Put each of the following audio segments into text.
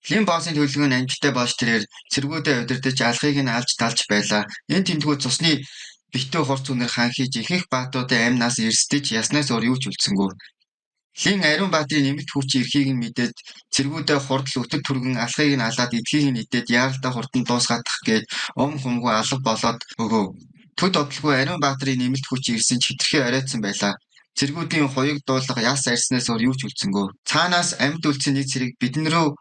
Лин боссын төлөвлөгөө нь амжилттай болж тэрээр цэргүүдээ удирдаж алхыг нь алж далж байлаа. Энэ тэмдгүүд цусны битүү хурц үнэр ханхийж ихэнх баатруудын амь нас эрсдэж яснаас өөр юу ч үлдсэнгүй. Лин Ариун баатрын нэмэлт хүч ирэхийг нь мэдээд цэргүүдээ хурдл өтөд түргэн алхыг нь алаад эдхийг нь идээд яаралтай хурдан дуусгаадах гээд ум хумгүй алга болоод өгөв. Төд удалгүй Ариун баатрын нэмэлт хүч ирсэн ч хэтэрхий оройтсан байлаа. Цэргүүдийн хуяг дуулга яс арьснаас өөр юу ч үлдсэнгүй. Цаанаас амьд үлдсэн нэг цэрэг бидэн рүү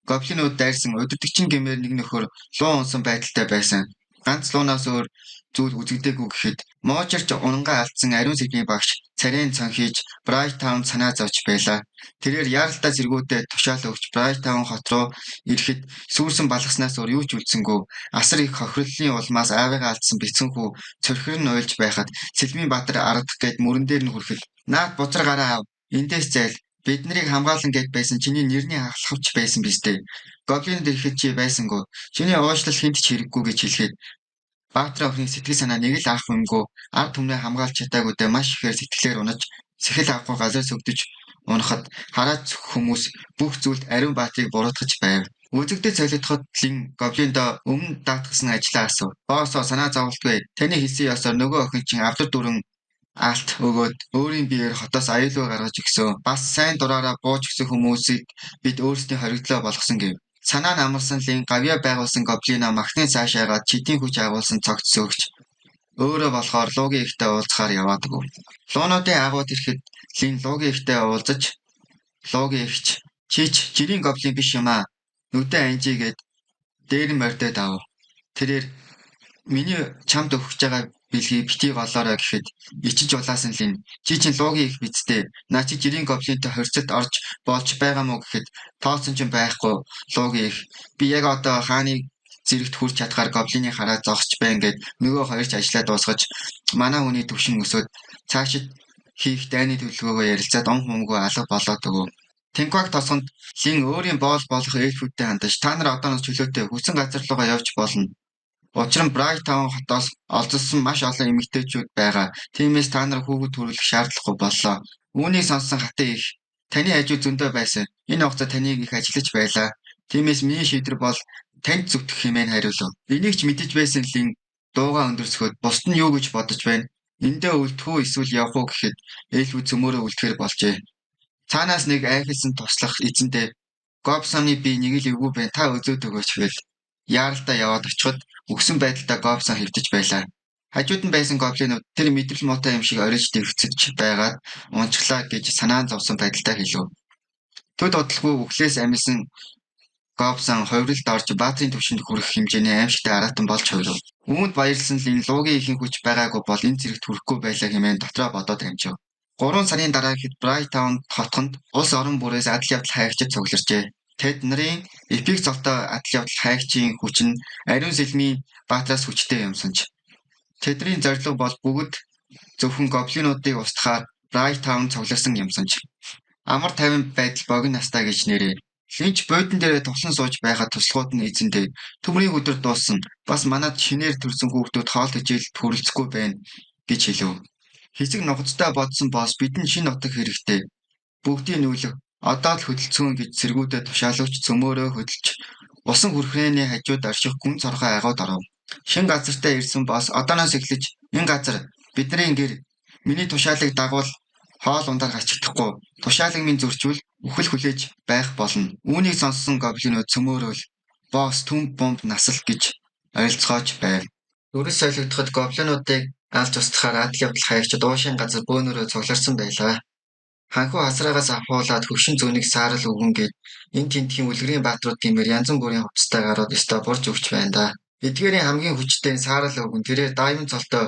гоблинууд дайрсан удирдагчин гэмээр нэг нөхөр луу унсан байдалтай байсан. Ганц луунаас өөр зүйл үзэгдээгүй гэхэд моожирч унангаа алдсан ариун сэдвийн багш царайн цонхийж Брайт Таун санаа зовж байлаа. Тэрээр яаралтай цэргүүдэд тушаал өгч Брайт Таун хот руу ирэхэд сүүрсэн балгаснаас өөр юу ч үлдсэнгүй. Асар их хохирлын улмаас аавыгаа алдсан бяцхан хүү цорхир нь уйлж байхад Сэлмийн Баатар ардах гээд мөрөн дээр нь хүрэхэд "Наад бузар гараа ав. Эндээс зайл. Бид нарыг хамгаалан гээд байсан чиний нэрний хахлахвч байсан биз дээ. Гоблинууд ирэхэд чи байсангүй. Чиний уушлал хэнд ч хэрэггүй" гэж хэлэхэд Баатар охины сэтгэл санаа нэг л ах юмгүй ард түмнээ хамгаалж чадаагүйдээ маш ихээр сэтгэлээр унаж сэхэл авахгүй газар сөгдөж унахад хараад хүмүүс бүх зүйлд Ариун Баатрыг буруутгаж байв. Үзэгдэл солигдоход Лин гоблиндоо өмнө даатгасан ажлаа асуув. "Боосоо санаа зоволтгүй. Таны хэлсэн ёсоор нөгөө охин чинь авдар дүүрэн алт өгөөд өөрийн биеэр хотоос аюулгүй гаргаж өгсөн. Бас сайн дураараа бууж өгсөн хүмүүсийг бид өөрсдийн хоригдлоо болгосон" гэв. Санаа нь амарсан Лин гавьяа байгуулсан гоблиноо махны цаашаагаад чидийн хүч агуулсан цогт сөөгч өөрөө болохоор луугийн эгтэй уулзахаар яваад өгөв. Луунуудын агууд ирэхэд Лин луугийн эгтэй уулзаж луугийн эгч "Чи ч жирийн гоблин биш юм аа. Нүдээ анжий" гээд дээр нь мордоод авав. Тэрээр "Миний чамд өгөх гэж байгаа бэлгийг битгий голоорой" гэхэд ичиж улаасан Лин "Чи чинь луугийн эх биз дээ. Наа чи жирийн гоблинтой хорьцолд орж болж байгаа мó" гэхэд тооцсон чинь байхгүй луугийн эх "Би яг одоо хааны зэрэгт хүрч чадахаар гоблиныг хараад зогсож байна" гэд нөгөө хоёр ч ажлаа дуусгаж манай хүний түвшин өсөөд цаашид хийх дайны төлөвлөгөөгөө ярилцаад ум хумгүй алга болоод өгөв. Тинкваг тосгонд Лин өөрийн боол болох эльфүүдтэй хандаж "Та нар одооноос чөлөөтэй хүссэн газар руугаа явж болно. Учир нь Брайт Таун хотоос олзолсон маш олон эмэгтэйчүүд байгаа. Тиймээс та нар хүүхэд төрүүлэх шаардлагагүй боллоо." Үүнийг сонссон хатан эх "Таны хажууд зөндөө байсан. Энэ хугацаа таныг их ажиллаж байлаа. Тиймээс миний шийдвэр бол танд зүтгэх" хэмээн хариулав. Энийг ч мэдэж байсан Лин дуугаа өндөрсгөөд бусд нь юу гэж бодож байна? Эндээ үлдэх үү эсвэл явах уу гэхэд эльфүүд цөмөөрөө үлдэхээр болжээ. Цаанаас нэг айхалсан туслах эзэндээ "Гобсоны бие нэг л эвгүй байна. Та үзээд өгөөч" гэвэл яаралтай яваад очиход үхсэн байдалтай Гобсон хэвтэж байлаа. Хажууд нь байсан гоблинууд тэр мэдрэл муутай юм шиг ориж дэвцэж байгаад унчглаа гэж санаан зовсон байдалтай хэлэв. Төд удалгүй үхлээс амилсан Гобсон хувиралд орж баатрын түвшинд хүрэх хэмжээний аймшигтай араатан болж хувирав. Үүнд баярлсан Лин луугийн ихэнх хүч байгаагүй бол энэ зэрэгт хүрэхгүй байлаа хэмээн дотроо бодоод амжив. 3 сарын дараа гэхэд Брайт Таун хотхонд улс орон бүрээс адал явдал хайгчид цугларчээ. Тэд нарын эпик золтой адал явдал хайгчийн хүч нь ариун сэлмийн баатраас хүчтэй юмсан ч. Тэдний зорилго бол бүгд зөвхөн гоблинуудыг устгахаар Брайт Таун цугларсан юмсан ч. Амар тайван байдал богино настай гэж нэрээ. Линч буудан дээрээ тулан сууж байхад туслахууд нь эзэндээ "Төмрийн өдөр дууссан. Бас манад шинээр төрсэн хүүхдүүд хоол тэжээлд хүрэлцэхгүй байна" гэж хэлэв. Хэсэг нухацтай бодсон босс "Бидэнд шинэ нутаг хэрэгтэй. Бүгдийн нүүлэг одоо л хөдөлцөөн" гэж цэргүүдэд тушаал өгч цөмөөрөө хөдөлж усан хүрхрээний хажууд орших гүн цорхой агуйд оров. Шинэ газартаа ирсэн босс "Одооноос эхлэж энэ газар бидний гэр. Миний тушаалыг дагуул хоол ундаар гачигдахгүй. Тушаалыг минь зөрчвөл үхэл хүлээж байх болно." Үүнийг сонссон гоблинууд цөмөөрөө л "Босс түмб бомб насал" гэж оролцоогооч байв. Дүрс солигдоход гоблинуудыг алж устгахаар адал явдал хайгчид уушийн газар бөөнөрөө цугларсан байлаа. Ханхүү хасраагаас авхуулаад хөгшин зүүнийг саарал өгөн гээд энэ тэндхийн үлгэрийн баатрууд гэмээр янз бүрийн хувцастай гарууд ёстой бурж өгч байна даа. Эдгээрийн хамгийн хүчтэй нь саарал өвгөн тэрээр даймонд цолтой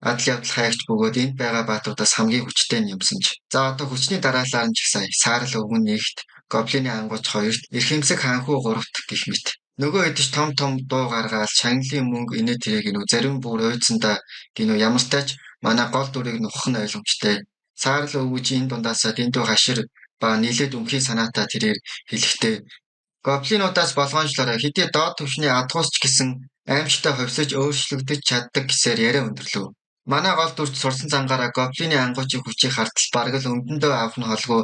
адал явдал хайгч бөгөөд энд байгаа баатруудаас хамгийн хүчтэй нь юмсан ч. За одоо хүчний дараалалаар нь жагсаая. Саарал өвгөн нэгт, гоблины ангууч хоёрт, эрхэмсэг ханхүү гуравт гэх мэт. Нөгөө хэд ч том том дуу гаргаал шагналын мөнгө инээ тэрээ гинүү зарим бүр уйдсандаа гинүү ямартай ч манай гол дүрийг нухах нь ойлгомжтой. Саарал өвгөж энэ дундаасаа дэндүү хашир ба нилээд өмхий санаатай тэрээр хэлэхдээ гоблинуудаас болгоомжлоорой хэдий доод түвшний адгуус ч гэсэн аймшигтай хувьсаж өөрчлөгдөж чаддаг гэсээр яриа өндөрлөв. Манай гол дүрч сурсан зангаараа гоблины ангуучийн хүчийг хартал бараг л өмдөндөө авах нь холгүй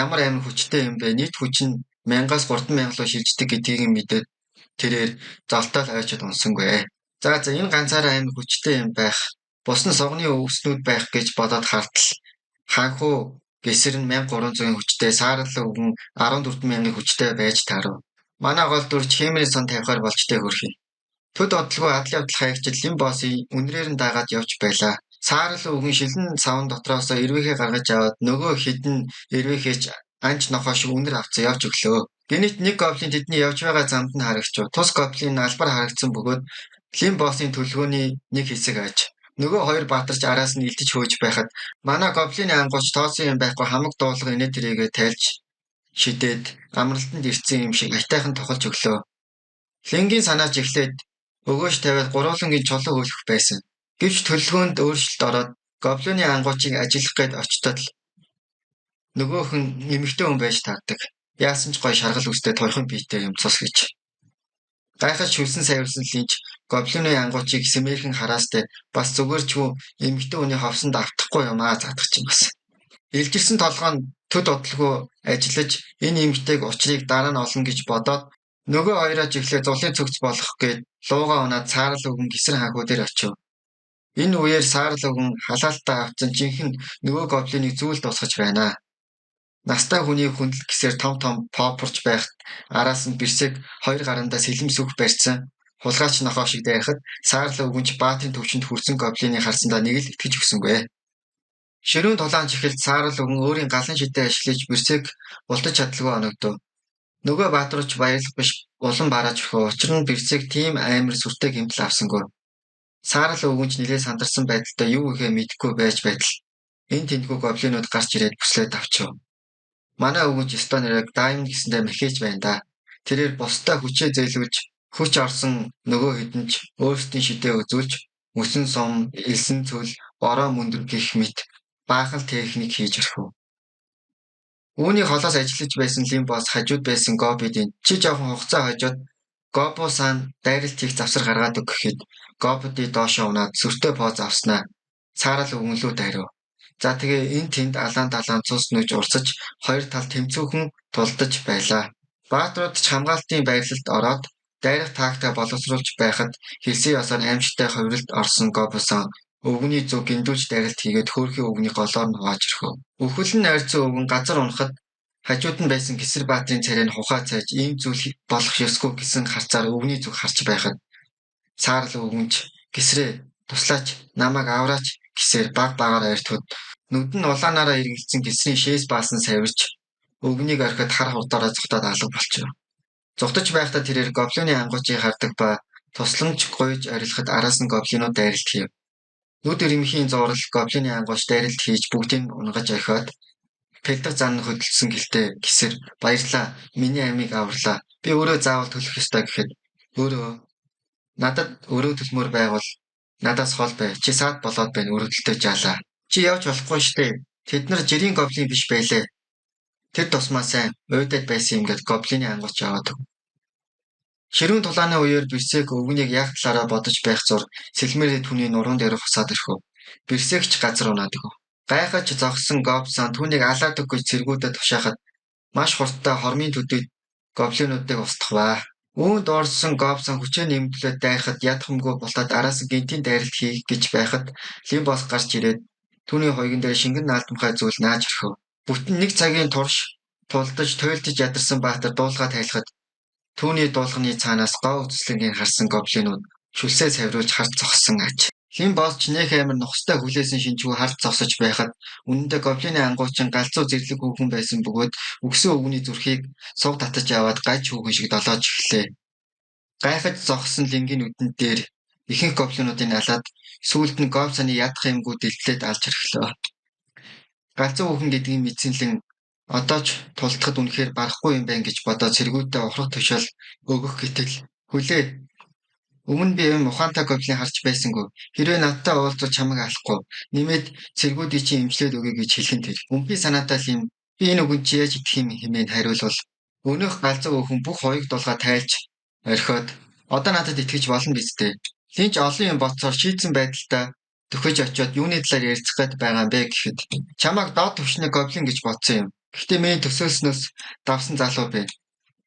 ямар амар хүчтэй юм бэ? Нийт хүч нь 1000-аас 3000 руу шилждэг гэдгийг мэдээд тэрээр золтоол ойчод унсангүй. За за энэ ганцаараа амар хүчтэй юм байх. Бус нь сугны өвснүүд байх гэж бодоод хартал ханхуу гисэр нь 1300-ын хүчтэй, саарал өвгөн 14000-ын хүчтэй байж таарав. Манай гол дүр Чхэмрийн сан тавихаар болчтой хөрхий. Төд бодлого адал явдал хаягчид Лим боссын үнрээр нь дагаад явж байлаа. Саарал өвгөн шилэн савн дотроосоо эрвээхээ гаргаж аваад нөгөө хэдэн эрвээхээч анч нохой шиг үнэр авцсан явж өглөө. Гэнэт нэг гоблин тэдний явж байгаа замд нь харагчв. Тус гоблин нь албар харагдсан бөгөөд Лим боссын төлгөөний нэг хэсэг аж. Нөгөө хоёр баатарч араас нь илдэж хөөж байхад манай гоблины ангууч тоосон юм байхгүй хамаг дуулга инээ тэрийгэ тайлж шидээд амралтанд ирсэн юм шиг аятайхан тохолж өглөө. Лингийн санаач эхлээд өгөөж тавиад гурвуулангийн чулуу хөлөх байсан. Гэвч төлөлгөөнд өөрчлөлт ороод гоблины ангуучийг ажиллах гээд очтод л нөгөөх нь эмэгтэй хүн байж таардаг. Яасан ч гоё шаргал үстэй туйхан биетэй юм цус гэж. Гайхаж шүлсэн савирсан линч гоблины ангуучийг сэмэрхэн хараастай бас зүгээр ч үү эмэгтэй хүний ховсонд автахгүй юм аа заадах чинь бас. Илжирсэн толгой нь төд удалгүй ажиллаж энэ эмэгтэйг учрыг дараа нь олно гэж бодоод нөгөө хоёроо жиглээ зулын цөгц болох гээд луугаа унаад цаарал өвгөн гисэр ханхуу дээр очив. Энэ үеэр саарал өвгөн халаалтаа авцсан жинхэнэ нөгөө гоблиныг зүйл дуусгаж байна. Настай хүний хүндэл гисээр том том попорч байхад араас нь бэрсэг хоёр гарандаа сэлэм сүх барьсан хулгайч нохоо шиг дайрахад саарал өвгөнч баатрын төвчөнд хүрсэн гоблиныг харсандаа нэг л итгэж өгсөнгүй. Ширүүн тулаанч эхэлж саарал өвгөн өөрийн галан шидээ ашиглаж бэрсэг бултаж чадалгүй оногдов. Нөгөө баатарч баярлах биш улам барааж өгөө. Учир нь бэрсэг тийм амар сүртэй гэмтэл авсангүй. Саарал өвгөнч нэлээд сандарсан байдалтай юу гэхээ мэдэхгүй байж байтал энэ тэндгүү гоблинууд гарч ирээд бүслээд авчив. Манай өвгөнч ёстой нэрэг Даймонд гэсэндээ мэхээж байна да. Тэрээр бусдаа хүчээ зээлүүлж хүч орсон нөгөө хэдэн ч өөрсдийн шидээ үзүүлж мөсөн сум, элсэн цөл, бороо мөндөр гэх мэт баахан техник хийж орхив. Үүний холоос ажиллаж байсан Лим бос хажууд байсан Гобидын чи жоохон хугацаа хожоод Гобо-сан дайралт хийх завсар гаргаад өг гэхэд Гобиди доошоо унаад сүртэй поз авснаа саарал өвгөнлөө дайрав. За тэгээ энэ тэнд алаан далаан цус нүж урсаж хоёр тал тэмцүүхэн тулдаж байлаа. Баатрууд ч хамгаалтын байрлалд ороод дайрах тактика боловсруулж байхад хэлсэн ёсоор аимшигтай хувиралд орсон Гобосон өвгөний зүг гиндүүлж дайралт хийгээд хөөрхий өвгөний голоор нь хувааж орхив. Өвхөл нь ойрцсон өвгөн газар унахад хажууд нь байсан Гисэр баатрын царай нь ухаа цайж ийм зүйл болох ёсгүй гэсэн харцаар өвгөний зүг харж байхад саарал өвгөнч гисрээ туслаач намайг авраач гэсээр баг багаар ойртоход нүд нь улаанаараа эргэлзсэн гисрийн шээс баасан савирч өвгөнийг орхиод хар хурдаараа зугтаад алга болчихов. Зугтаж байхдаа тэрээр гоблины ангуучийг хардаг ба тусламж гуйж орилоход араас нь гоблинууд дайралт хийв. Нүд ирмхийн зурал гоблины ангууч дайралт хийж бүгдийг унгаж орхиод пэлдэг зан хөдөлсөн гэлтэй гисэр баярлаа миний амийг аварлаа. Би өөрөө заавал төлөх ёстой гэхэд өөрөө надад өрөө төлмөр байгуул надаас хол бай. Чи саад болоод байна өрөвдөлтөй жаалаа. Чи явж болохгүй штэ. Тэд нар жирийн гоблин биш байлээ. Тэр тусмаа сайн уйдаад байсан юм гэд гоблины ангууч яваад өг. Ширүүн тулааны үеэр Бэрсэг өвгөнийг яг талаараа бодож байх зур сэлмээрээ түүний нуруунд дээр хусаад орхив. Бэрсэгч газар унаад өгөв. Гайхаж зогссон Гобсон түүнийг алаад өг гэж цэргүүдэд тушаахад маш хурдтай хормын төдийд гоблинуудыг устгаваа. Үүнд орсон Гобсон хүчээ нэмэгдүүлээд дайрахад ядхамгүй бултаад араас нь гэнтийн дайралт хийх гэж байхад Лимбос гарч ирээд түүний хоёгон дээр шингэн наалдамхай зүйл нааж орхив. Бүтэн нэг цагийн турш тулдаж туйлдаж ядарсан баатар дуулгаа тайлахад түүний дуулганы цаанаас гоо үзэсгэлэнгийг харсан гоблинууд шүлсээ савируулж харж зогссон аж. Лим босч нэх амар нухастай хүлээсэн шинжгүй харж зогсож байхад үнэндээ гоблины ангуучин галзуу зэрлэг хүүхэн байсан бөгөөд үгсэн өвгөний зүрхийг суг татаж аваад гаж хүүхэн шиг долоож эхэллээ. Гайхаж зогссон лингийн нүдэн дээр ихэнх гоблинуудыг алаад сүүлд нь гобсаны ядах юмгүй дэлтлээд алж орхилоо. Галзуу хүүхэн гэдгийг мэдсэн лин одоо ч тулдахад үнэхээр барахгүй юм байна гэж бодоод цэргүүддээ ухрах тушаал өгөх гэтэл хүлээ. Өмнө би юм ухаантай гоблин харж байсангүй. Хэрвээ надтай уулзвал чамайг алахгүй. Нэмээд цэргүүдийг чинь эмчлээд өгье гэж хэлэх нь тэр. Өмхий санаатай л юм. Би энэ үгэнд чи яаж итгэх юм хэмээн хариулвал өнөөх галзуу өхөн бүх хоёуг дулгаа тайлж орхиод одоо надад итгэж болно биз дээ. Линч олон юм бодсоор шийдсэн байдалтай дөхөж очиод юуны талаар ярилцах гээд байгаа юм бэ гэхэд чамайг доод түвшний гоблин гэж бодсон юм. Гэхдээ миний төсөөлснөөс давсан залуу бэ.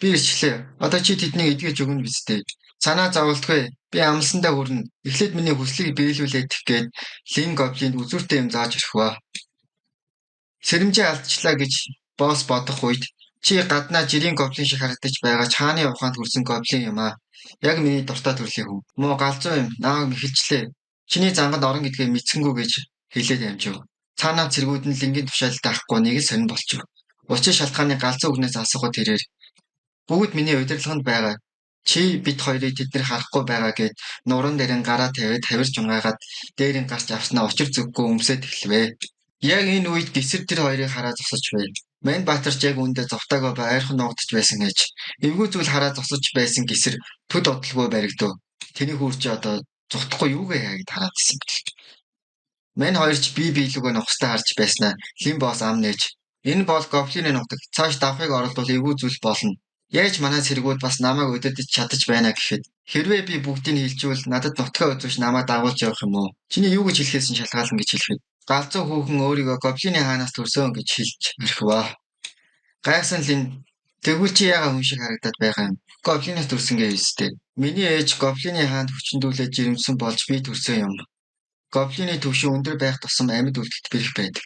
Би ирчлээ. Одоо чи тэднийг эдгэж өгнө биз дээ. Санаа зоволтгүй. Би амлсандаа хүрнэ. Эхлээд миний хүслийг биелүүлээд гээд Лин гоблинд үзүүртэй юм зааж орхив. Сэрэмжээ алдчихлаа гэж босс бодох үед чи гаднаа жирийн гоблин шиг харагдаж байгаа ч хааны ухаанд хүрсэн гоблин юм аа. Яг миний дуртай төрлийн хүн. Муу галзуу юм. Намайг мэхэлжлээ. Чиний занганд орно гэдгээ мэдсэнгүй гэж хэлээд амжив. Цаанаа цэргүүд нь лингийн тушаалд авахгүй нэг л сонин болчихов. Учир шалтгааны галзуу үгнээс асуухад тэрээр бүгд миний удирдлаганд байгаа. Чи бид хоёрыг тэд нар харахгүй байгаа гэд нуруунд дээрэн гараа тавиад хавирч унгаагаад дээрэн гарч авснаа учир зүггүй өмсөд эхлэвэ. Яг энэ үед гисэр тэр хоёрыг хараа зогсож байв. Мань Баатар ч яг үүндээ зовтоогоо ба ойрхон нуугдаж байсан гэж. Эвгүй зүйл хараа зогсож байсан гисэр төд удалгүй баригдав. Тэрний хүүр чи одоо зугтахгүй юугээ яа гэд хараад исэн бэл. Мань хоёр ч бие биелүүгээ нухастай харж байснаа Лин босс ам нээж энэ бол гоблины нутаг. Цааш давхыг оролдвол эвгүй зүйл болно. Яаж манай цэргүүд бас намайг удирдаж чадаж байна гэхэд хэрвээ би бүгдийг хэлжвэл надад нутгаа үзүүлж намайг дагуулж явах юм уу? Чиний юу гэж хэлэхээс нь шалтгаална гэж хэлэхэд галзуу хүүхэн өөрийгөө гоблины хаанаас төрсөн гэж хэлж орхив. Гайхсан Лин тэгвэл чи яагаад хүн шиг харагдаад байгаа юм? Гоблинаас төрсөн гэж үстэй. Миний ээж гоблины хаанд хүчндүүлээд жирэмсэн болж би төрсөн юм. Гоблины түвшин өндөр байх тусам амьд үлдэх бэрх байдаг.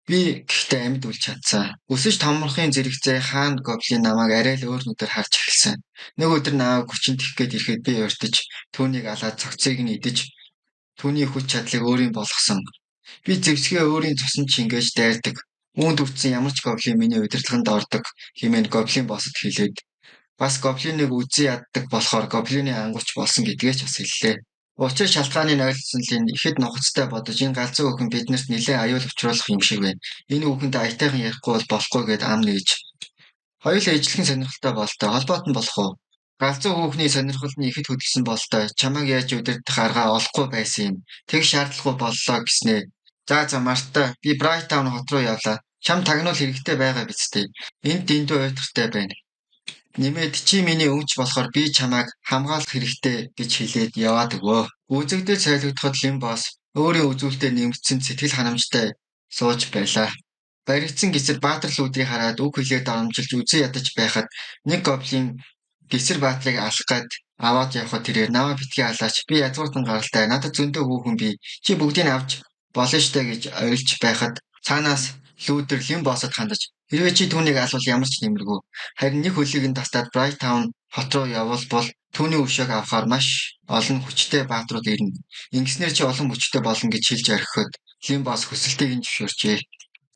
Би гэхдээ амьд үлдэж чадсан. Өсөж томорхын зэрэгцээ хаан гоблин намайг арай л өөр нүдээр харж эхэлсэн. Нэг өдөр намайг хүчин тэх гээд ирэхэд би урьдаж түүнийг алаад цогцыг нь идэж түүний хүч чадлыг өөрийн болгосон. Би зэвсгээ өөрийн цуснд шингээж дайрдаг. Үүнд хүртсэн ямар ч гоблин миний удирдлаганд ордог хэмээн гоблин боссод хэлээд бас гоблиныг үзэн яддаг болохоор гоблины ангууч болсон гэдгээ ч бас хэллээ. Учир шалтгааныг ойлгосон Лин ихэд нухацтай бодож энэ галзуу хүүхэн биднэрт нэлээн аюул учруулах юм шиг байна. Энэ хүүхэнтэй аятайхан ярихгүй бол болохгүй гэд ам нээж. Хоёулаа ижилхэн сонирхолтой бололтой. Холбоот нь болох уу? Галзуу хүүхний сонирхол нь ихэд хөдөлсөн бололтой. Чамайг яаж удирдах аргаа олохгүй байсан юм. Тэг шаардлагагүй боллоо гэснээ. За за мартаа. Би Bright Town хот руу явлаа. Чам тагнуул хэрэгтэй байгаа биз дээ. Энд дэндүү уйтгартай байна. Нэмээд чи миний өмч болохоор би чамайг хамгаалах хэрэгтэй гэж хэлээд яваад өгөө. Үзэгдэл солигдоход Лин босс өөрийн үзүүлэлтээр нэмэгдсэн сэтгэл ханамжтай сууж байлаа. Баригдсан гисэр Баатар лүүдрийг хараад үг хэлээд доромжилж үзэн ядаж байхад нэг гоблин гисэр Баатрыг алах гээд аваад явхад тэрээр намайг битгий алаач би язгууртан гаралтай надад зөндөө хүүхэн бий чи бүгдийг авч болно штэ гэж орилж байхад цаанаас лүүдэр Лин боссод хандаж хэрвээ чи түүнийг алвал ямар ч нэмэргүй. Харин нэг хөлийг нь тастаад Bright Town хот руу явбал бол түүний өшөөг авахар маш олон хүчтэй баатрууд ирнэ. Ингэснээр чи олон хүчтэй болно гэж хэлж орхиход Лин босс хүсэлтийг нь зөвшөөрчээ.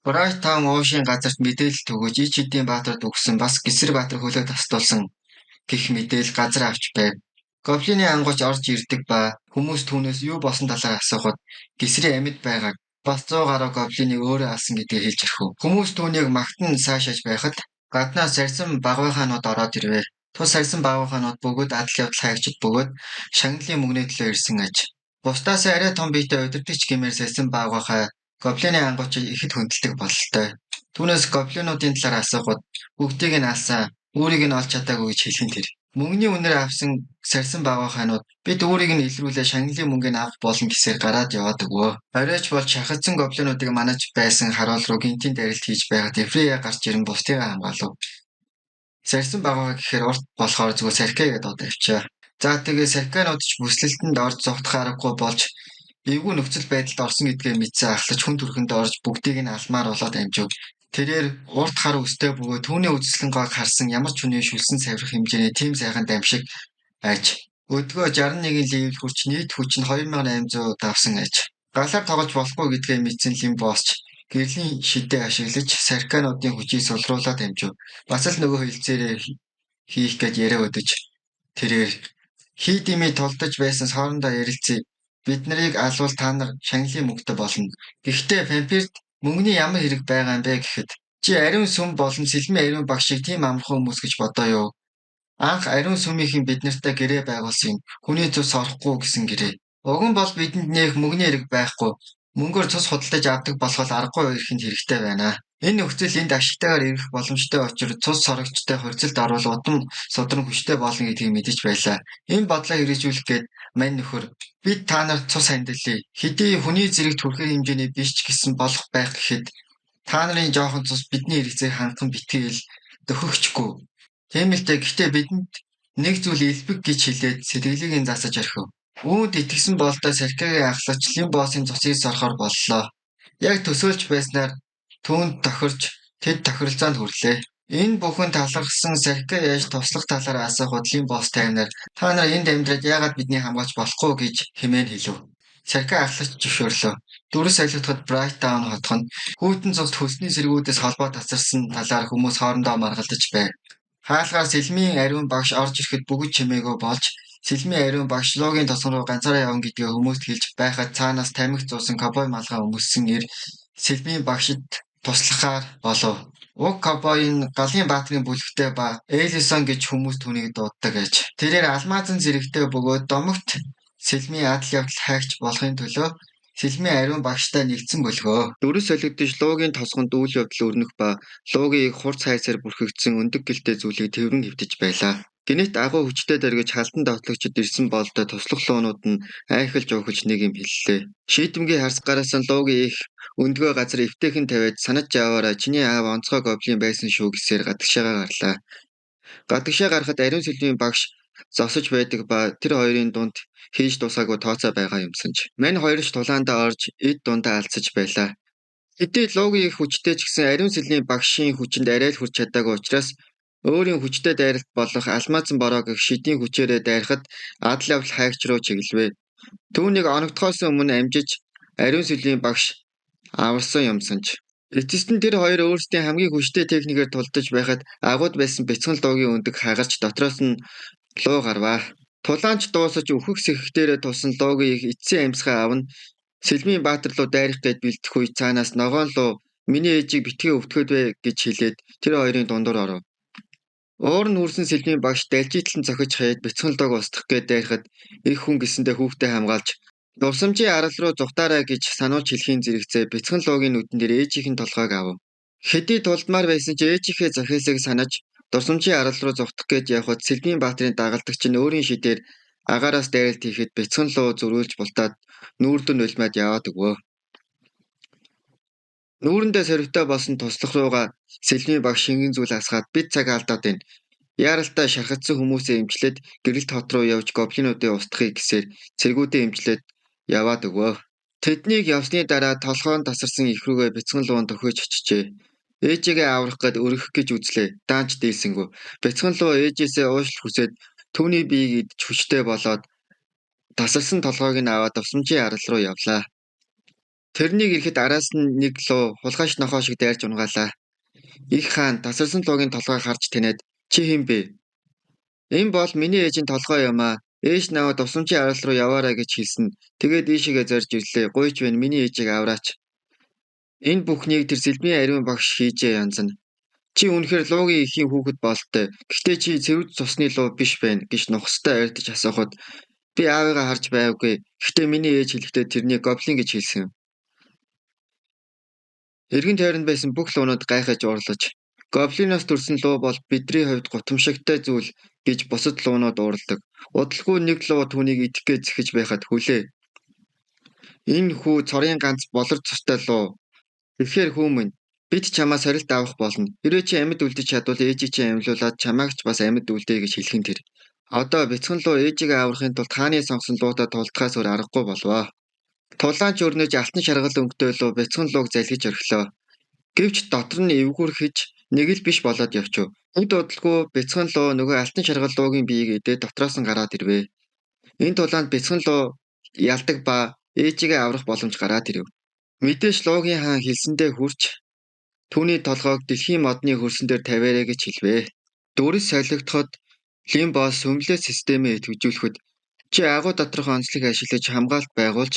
Bright Town уушийн газарт мэдээлэл түгэж ич хэдийн баатрууд үхсэн бас гисэр баатар хөлөө тастуулсан гэх мэдээлэл газар авч байв. Гоблины ангууч орж ирдэг ба хүмүүс түүнээс юу болсон талаар асуухад гисрийн амьд байгааг бас 100 гаруй гоблиныг өөрөө алсан гэдгийг хэлж орхив. Хүмүүс түүнийг магтан сайшааж байхад гаднаас сарьсан багвайхаанууд ороод ирвэ. Тус сарьсан багвайхаанууд бөгөөд адал явдал хайгчид бөгөөд шагналын мөнгөний төлөө ирсэн аж. Бусдаас арай том биетэй удирдагч гэмээр сарьсан багвайхай гоблины ангуучийг ихэд хүндэлдэг бололтой. Түүнээс гоблинуудын талаар асуухад бүгдийг нь алсан, үүрийг нь олж чадаагүй гэж хэлэх нь тэр. Мөнгөний үнээр авсан сарьсан багвайхаанууд бид үүрийг нь илрүүлээ шагналын мөнгийг авах болно гэсээр гараад яваад өгвөө. Оройч болж шахагдсан гоблинуудыг манаж байсан харуул руу гинтийн дайралт хийж байхад Эфрея гарч ирэн бусдыгаа хамгаалав. Сарьсан багвайхай гэхээр урт болохоор зүгээр саркай гэдээ одоо явчаа. За тэгээ саркайнууд ч бүслэлтэнд орж зугтах аргагүй болж эвгүй нөхцөл байдалд орсон гэдгээ мэдсэн ахлаж хүн төрхөнд орж бүгдийг нь алмаар болоод амжив. Тэрээр урт хар үстэй бөгөөд түүний үзэсгэлэн гойг харсан ямар ч хүний шүлсэн савирах хэмжээний тийм сайхан дамшиг аж. Өдгөө 61 level хүрч нийт хүч нь 2800 давсан аж. Галаар тоглож болохгүй гэдгээ мэдсэн Лин босс ч гэрлийн шидээ ашиглаж саркануудын хүчийг сулруулаад амжив. Бас л нөгөө хэлцээрээ хийх гэж яриа өдөж тэрээр хий дэмий тулдаж байсан хоорондоо ярилцъя. Бид нарыг алвал та нар шагналын мөнгөтэй болно. Гэхдээ вампирт мөнгөний ямар хэрэг байгаа юм бэ гэхэд чи ариун сүм болон сэлмийн ариун багшийг тийм амархан хүмүүс гэж бодоо юу? Анх ариун сүмийнхэн бид нартай гэрээ байгуулсан юм. Хүний цус орохгүй гэсэн гэрээ. Уг нь бол бидэнд нэх мөнгөний хэрэг байхгүй. Мөнгөөр цус худалдаж авдаг болохоор аргагүй ирэхэд хэрэгтэй байна. Энэ нөхцөл энд ашигтайгаар ирэх боломжтой учир цус сорогчтой хурцлд орвол удам судран хүчтэй болно гэдгийг мэдэж байлаа. Энэ бодлоо хэрэгжүүлэх гээд мань нөхөр бид та нарт цус хандилъя. Хэдий хүний зэрэгт хүрэхээр хэмжээний биш ч гэсэн болох байх гэхэд та нарын жоохон цус бидний хэрэгцээг хангах нь битгий л дөхөгчгүй. Тийм л дээ, гэхдээ бидэнд нэг зүйл элбэг гэж хэлээд сэтгэлийг нь засаж орхив. Үүнд итгэсэн болдоо Саркиагийн ахлагч Лимбосын цусыг сорохоор боллоо. Яг төсөөлж байснаар түүнд тохирч тэд тохиролцоонд хүрлээ. Энэ бүхэн талархсан Саркиа яаж туслах талаар асуухад Лимбос тайвнаар та нар энд амьдраад яагаад бидний хамгаалж болохгүй гэж хэмээн хэлэв. Саркиа ахлагч зөвшөөрлөө. Дүрс солигдоход Брайттаун хотох нь хүйтэн цуст хөлсний сэргүүдээс холбоо тасарсан талаар хүмүүс хоорондоо маргалдаж байв. Хаалгаар Сэлмийн ариун багш орж ирэхэд бүгд чимээгүй болж Сэлмийн ариун багш луугийн тосгон руу ганцаараа явна гэдгээ хүмүүст хэлж байхад цаанаас тамхи зуусан ковбой малгай өмссөн эр Сэлмийн багшид туслахаар болов. Уг ковбой нь Галын баатрын бүлэгтэй ба Элисон гэж хүмүүс түүнийг дууддаг аж. Тэрээр алмаазан зэрэгтэй бөгөөд домогт Сэлмийн адал явдал хайгч болохын төлөө Сэлмийн ариун багштай нэгдсэн бөлгөө. Дүрс солигдож луугийн тосгонд үйл явдал өрнөх ба луугийн эх хурц хайсаар бүрхэгдсэн өндөг гэлтэй зүйлийг тэврэн хэвтэж байлаа. Гэнэт агуу хүчтэй дэргэж халдан довтлогчид ирсэн болдоо туслах луунууд нь айхалж уухалж нэг юм хэллээ. Шийдэмгий харс гараасан луугийн эх өндгөө газар эвтэйхэн тавиад санаж яваарай чиний аав онцгой гоблин байсан шүү гэсээр гадагшаага гарлаа. Гадагшаа гарахад ариун сэлмийн багш зогсож байдаг ба тэр хоёрын дунд хийж дуусаагүй тооцоо байгаа юмсан ч. Мань хоёр ч тулаандаа орж эд дундаа алдсаж байлаа. Хэдий луугийн эх хүчтэй ч гэсэн ариун сэлмийн багшийн хүчинд арай л хүрч чадаагүй учраас өөрийн хүчтэй дайралт болох алмаазан бороо гэх шидийн хүчээрээ дайрахад адал явдал хайгч руу чиглэв. Түүнийг оногдохоос өмнө амжиж ариун сэлмийн багш аварсан юмсан ч. Эцэст нь тэр хоёр өөрсдийн хамгийн хүчтэй техникээр тулдаж байхад агууд байсан бяцхан луугийн өндөг хагарч дотроос нь луу гарваа. Тулаан ч дуусаж үхэх сэхэх дээрээ тулсан луугийн эх эцсийн амьсгаа авна. Сэлмийн баатар руу дайрах гээд бэлдэх үед цаанаас ногоон луу миний ээжийг битгий өвтгөөд вэ гэж хэлээд тэр хоёрын дундуур оров. Уур нь хүрсэн сэлмийн багш далжийталан цохиж хаяад бяцхан лууг устгах гээд дайрахад эх хүн гэсэндээ хүүхдээ хамгаалж дурсамжийн арал руу зугтаарай гэж сануулж хэлхийн зэрэгцээ бяцхан луугийн нүдэн дээр ээжийнх нь толгойг авав. Хэдий тулдмаар байсан ч ээжийнхээ захиалгыг санаж дурсамжийн арал руу зугтах гээд явхад сэлмийн баатрын дагалдагч нь өөрийн шидээр агаараас дайралт хийхэд бяцхан луу зөрүүлж бултаад нүүрдэн нулимаад яваад өгвөө. Нүүрэндээ сорвитой болсон туслах руугаа сэлмийн багш шингэн зүйл асгаад бид цаг алдаад байна. Яаралтай шархагдсан хүмүүсээ эмчлээд гэрэлт хот руу явж гоблинуудыг устгахыг гэсээр цэргүүдээ эмчлээд яваад өгвөө. Тэднийг явсны дараа толгойн тасарсан эх рүүгээ бяцхан луун төхөөж очижээ. Ээжигээ аврах гээд өргөх гэж үзлээ. Даанч дийлсэнгүй. Бяцхан луу ээжээсээ уушлах хүсээд түүний биеийг идэж хүчтэй болоод тасарсан толгойг нь аваад дурсамжийн арал руу явлаа. Тэрнийг ирэхэд араас нь нэг луу хулгайч нохой шиг дайрч унгаалаа. Их хаан тасарсан луугийн толгойг харж таниад чи хэн бэ? Энэ бол миний ээжийн толгой юм аа. Ээж намайг дурсамжийн арал руу яваарай гэж хэлсэн. Тэгээд ийшээгээ зорж ирлээ. Гуйж байна миний ээжийг авраач. Энэ бүхнийг тэр сэлмийн ариун багш хийжээ янз нь. Чи үнэхээр луугийн эхийн хүүхэд бололтой. Гэхдээ чи цэвэр цусны луу биш байна гэж нухацтай ойртож асуухад би аавыгаа харж байгаагүй. Гэхдээ миний ээж хэлэхдээ тэрнийг гоблин гэж хэлсэн. Эргэн тойронд байсан бүх луунууд гайхаж уурлаж гоблиноос төрсэн луу бол бидний хувьд гутамшигтай зүйл гэж бусад луунууд уурладаг. Удалгүй нэг луу түүнийг идэх гэж зэхэж байхад хүлээ. Энэ хүү цорын ганц болор цустай луу. Тэгэхээр хүү минь бид чамаа сорилт авах болно. Хэрвээ чи амьд үлдэж чадвал ээжийг чинь амьлуулад чамайг ч бас амьд үлдээе гэж хэлэх нь тэр. Одоо бяцхан луу ээжигээ аврахын тулд хааны сонгосон луутай тулдахаас өөр аргагүй болвоо. Тулаан ч өрнөж алтан шаргал өнгөтэй луу бяцхан лууг залгиж орхилоо. Гэвч дотор нь эвгүүрхэж нэг л биш болоод явчихв. Хэд удалгүй бяцхан луу нөгөө алтан шаргал луугийн биеийг идээд дотроос нь гараад ирвэ. Энэ тулаанд бяцхан луу ялдаг ба ээжигээ аврах боломж гараад ирэв. Мэдээж луугийн хаан хэлсэндээ хүрч түүний толгойг дэлхийн модны хөрсөн дээр тавиарай гэж хэлвэ. Дүрс солигдоход Лимбос сүмлээ системээ идэвхжүүлэхэд чи агуу доторх онцлог ашиглаж хамгаалалт байгуулж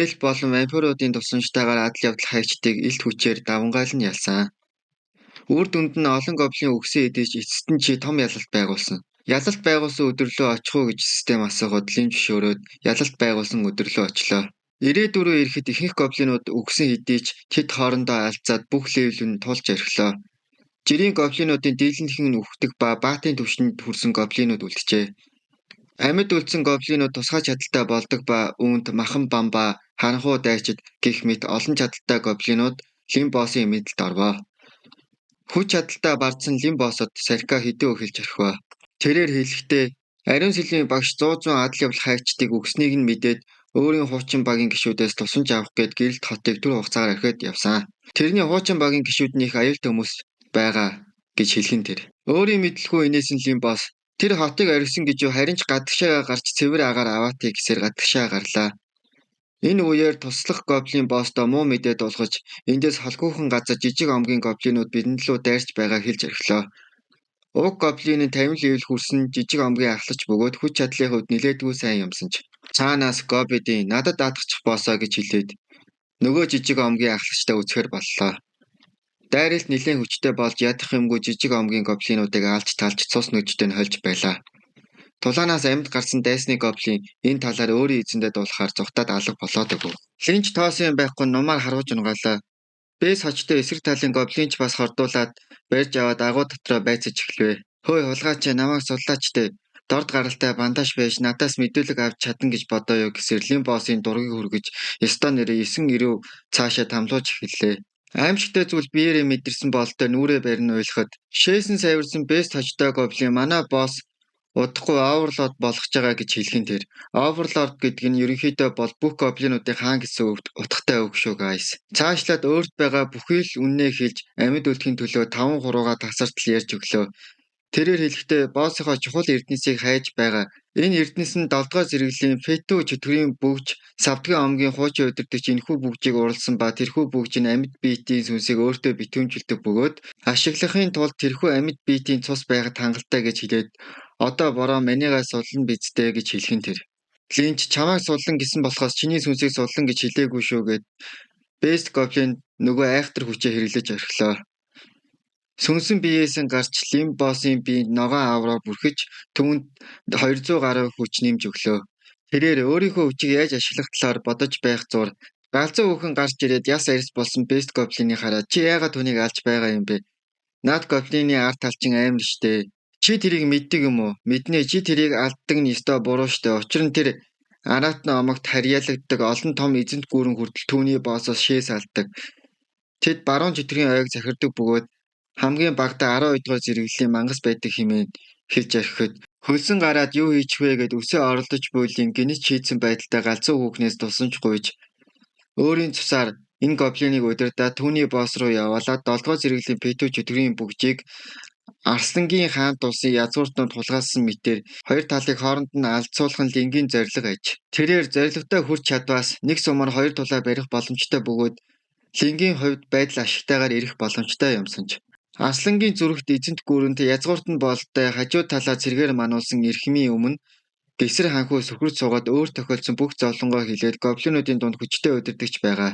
эльф болон вампируудын тусламжтайгаар адал явдал хайгчдыг элт хүчээр давамгайлан ялсан. Үр дүнд нь олон гоблин үхсэн хэдий ч эцэст нь чи том ялалт байгуулсан. Ялалт байгуулсан өдөрлөө очих уу гэж систем асуухад Лим зөвшөөрөөд ялалт байгуулсан өдөрлөө очлоо. Ирээдүй рүү ирэхэд ихэнх гоблинууд үхсэн хэдий ч тэд хоорондоо алзаад бүх level нь тулж орхилоо. Жирийн гоблинуудын дийлэнх нь үхдэг ба баатын түвшинд хүрсэн гоблинууд үлджээ. Амьд үлдсэн гоблинууд тусгай чадалтай болдог ба үүнд махан бамба, харанхуй дайчид гэх мэт олон чадалтай гоблинууд Лимбосын мэдэлд орвоо. Хүч чадалтай бардсан Лимбосод Сарика хэдэн үг хэлж орхив. Тэрээр хэлэхдээ Ариун сэлмийн багш 100 адал явдал хайгчдыг өгснийг нь мэдээд өөрийн хуучин багийн гишүүдээс тусламж авах гээд Гэрэлт хотыг түр хугацаагаар орхиод явсан. Тэрний хуучин багийн гишүүд нь их аюултай хүмүүс байгаа гэж хэлэх нь тэр. Өөрийн мэдлгүй инээсэн Лимбос тэр хотыг орхисон гэж юу, харин ч гадагшаа гарч цэвэр агаар аваатыг гэсээр гадагшаа гарлаа. Энэ үеэр туслах гоблин боссдоо муу мэдээ дуулгаж эндээс холгүйхэн газар жижиг омгийн гоблинууд бидэнд лүү дайрч байгааг хэлж орхилоо. Уг гоблин нь 50 level хүрсэн жижиг омгийн ахлаж бөгөөд хүч чадлын хувьд нилээдгүй сайн юмсан ч. Цаанаас Гобидын надад даатгачих боссоо гэж хэлээд нөгөө жижиг омгийн ахлагчтай үзэхээр боллоо. Дайралт нилээн хүчтэй болж ядах юмгүй жижиг омгийн гоблинуудыг алж талж цус нүдтэй нь хольж байлаа. Тулаанаас амьд гарсан дайсны гоблин энэ талаар өөрийн эзэндээ дуулахаар зугтаад алга болоод өгөв. Линч тоосон юм байхгүй нумаар харваж унгаалаа. Бэс хочтой эсрэг талын гоблинч бас хордуулаад барьж аваад агуу дотроо байцаж эхлэв. Хөөе хулгайч намайг суллаач дээ. Дорд гаралтай бандаж байж надаас мэдүүлэг авч чадна гэж бодоо юу гэсээр Лимбосын дургийг хүргэж ёстой нэрээ 9 ирүү цаашаа тамлууж эхэллээ. Аимшигтай зүйл биеэрээ мэдэрсэн бололтой нүрээ барин уйлахад шээсэн савирсан бэст хочтой гоблин манай босс удахгүй оверлорд болгож байгаа гэж хэлэх нь тэр. Оверлорд гэдэг нь ерөнхийдөө бол бүх гоблинуудын хаан гэсэн утгатай үг шүү guys. Цаашлаад өөрт байгаа бүхий л үннээ хэлж амьд үлдэхин төлөө 5 хуруугаа тасартал ярьж өглөө. Тэрээр хэлэхдээ боссынхоо чухал эрдэнэсийг хайж байгаа. Энэ эрдэнэс нь 7 дугаар зэрэглэлийн Фету чөтгөрийн бөгж, Савдгийн омгийн хуучин удирдагч энэхүү бөгжийг уралсан ба тэрхүү бөгж нь амьд биетийн сүнсийг өөртөө битүүмжилдэг бөгөөд ашиглахын тулд тэрхүү амьд биетийн цус байхад хангалттай гэж хэлээд одоо бороо манийгаа суллан биз дээ гэж хэлэх нь тэр. Линч чамайг суллан гэсэн болохоос чиний сүнсийг суллан гэж хэлээгүй шүү гэд Бест Гоблин нөгөө айхтар хүчээ хэрэглэж орхилоо. Сүнсэн биеэсэн гарч Лимбосын биед ногоон авраа бүрхэж түүнд 200 гаруй хүч нэмж өглөө. Тэрээр өөрийнхөө хүчийг яаж ашиглах талаар бодож байх зуур галзуу хүүхэн гарч ирээд яс арьс болсон Бест Гоблиныг хараад чи яагаад түүнийг алж байгаа юм бэ? Наад гоблины ард талчин амар штэ. Чи тэрийг мэддэг юм уу? Мэднэ. Чи тэрийг алддаг нь ёстой буруу штэ. Учир нь тэр Аратна омогт харьяалагддаг олон том эзэнт гүрэн хүртэл түүний боосоос шээс алддаг. Тэд баруун чөтгөрийн ойг захирдаг бөгөөд хамгийн багадаа 12 дугаар зэрэглэлийн мангас байдаг хэмээн хэлж орхиход хөлсөн гараад юу хийчих вэ гэд өсөө оролдож буйлын гинэт шийдсэн байдалтай галзуу хүүхнээс тусламж гуйж өөрийн цусаар энэ гоблиныг удирдаад түүний босс руу явуулаад 7 дугаар зэрэглэлийн Пету чөтгөрийн бөгжийг Арслангийн хаант улсын язгууртнууд хулгайлсан мэтээр хоёр талыг хооронд нь алдсуулах нь Лингийн зорилго аж. Тэрээр зорилготой хүрч чадваас нэг сумаар хоёр тулаа барих боломжтой бөгөөд Лингийн хувьд байдал ашигтайгаар ирэх боломжтой юмсан ч. Арслангийн зүрхт эзэнт гүрэнт язгуурт нь бололтой хажуу талаа цэргээр мануулсан эрхмийн өмнө гесэр ханхүү сөхөрч суугаад өөр тохиолдсон бүх зовлонгоо хэлээд гоблинуудын дунд хүчтэй удирдагч байгаа.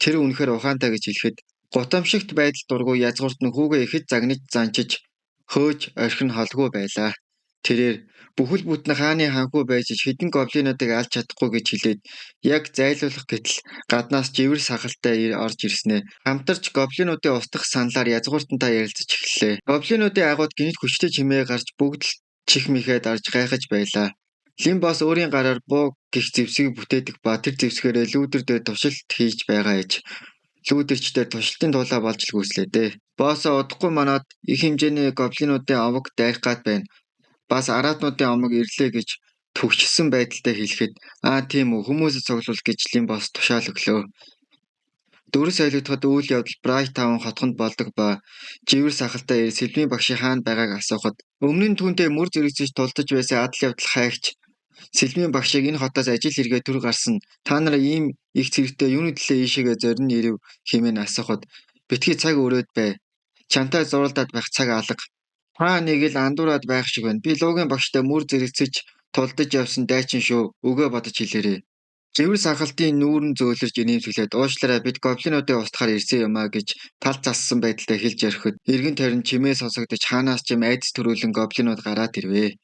Тэр үнэхээр ухаантай гэж хэлэхэд гутамшигт байдал дургүй язгуурт нь хүүгээ ихэд загнаж занчиж хөөж орхин холгүй байлаа. Тэрээр бүхэл бүтэн хааны ханхүү байж хэдэн гоблинуудыг алж чадахгүй гэж хэлээд яг зайлуулах гэтэл гаднаас живэр сахалтай орж ирснээ хамтарч гоблинуудын устгах саналаар язгууртантай ярилцаж эхэллээ. Гоблинуудын агууд гэнэт хүчтэй чимээ гарч бүгд л чих мэхээ дарж гайхаж байлаа. Лимбос өөрийн гараар буу гих зэвсгийг бүтээдэг ба тэр зэвсгээрээ лүүдэр дээр туршилт хийж байгаа аж. Лүүдэрчдэр туршилтын тулаа болж л гүйцлээ дээ. Боссоо удахгүй манад их хэмжээний гоблинуудын овог дайрах гад байна. Бас араатнуудын омог ирлээ гэж түгшсэн байдалтай хэлэхэд аа тийм үү хүмүүсээ цуглуул гэж Лимбос тушаал өглөө. Дүрс солигдоход үйл явдал Брайт таун хотхонд болдог ба живэр сахалтай ир сэлмийн багшийн хаана байгааг асуухад өмнө нь түүнтэй мөр зэрэгцэж тулдаж байсан адал явдал хайгч сэлмийн багшийг энэ хотоос ажил хэрэгээ төр гарсан та нар ийм их зэрэгтэй юуны төлөө ийшээгээ зорино ирэв хэмээн асуухад битгий цаг өрөөд бай. Чамтай зуралдаад байх цаг алга. Та нэг л андуураад байх шиг байна. Би луугийн багштай мөр зэрэгцэж тулдаж явсан дайчин шүү. Үгээ бодож хэлээрэй. Живэр сахалтын нүүрэн зөөлрж инээмсэглээд уучлаарай бид гоблинуудыг устгахаар ирсэн юм а гэж тал зассан байдалтай хэлж ярихад эргэн тойрон чимээ сонсогдож хаанаас ч юм айдас төрүүлэн гоблинууд гараад ирвэ.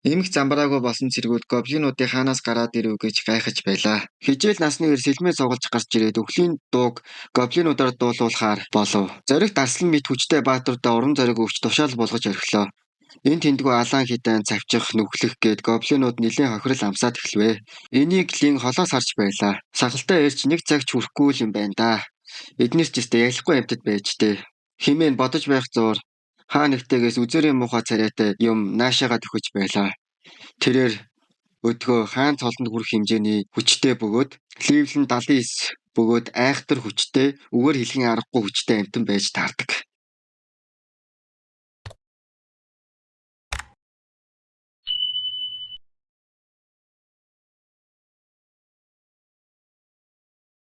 Эмх замбараагүй болсон цэргүүд гоблинуудыг хаанаас гараад ирэв гэж гайхаж байлаа. Хижээл насны үер сэлмээ цуглаж гарч ирээд өхлийн дууг гоблинуудаар дуулуулахаар болов. Зоригт арслан мэт хүчтэй баатартай урам зориг өгч тушаал болгож орхилоо. Энэ тэндгүү алаан хитэн цавчих нүхлэх гээд гоблинууд нэлээн хохирол амсаад эхлэвэ. Энийг Лин холоос харж байлаа. Сахалтай ирч нэг цагч хүрэхгүй л юм байна да. Эднэр ч өстэй ялахгүй амьтад байж тээ. Хэмээн бодож байх зуур хаа нэгтэйгээс үзээрийн муухай царайтай юм наашаагаа дөхөж байлаа. Тэрээр өдгөө хаан цолонд хүрэх хэмжээний хүчтэй бөгөөд Кливленд 79 бөгөөд айхтар хүчтэй, үгээр хэлэхийн аргагүй хүчтэй амьтан байж таардаг.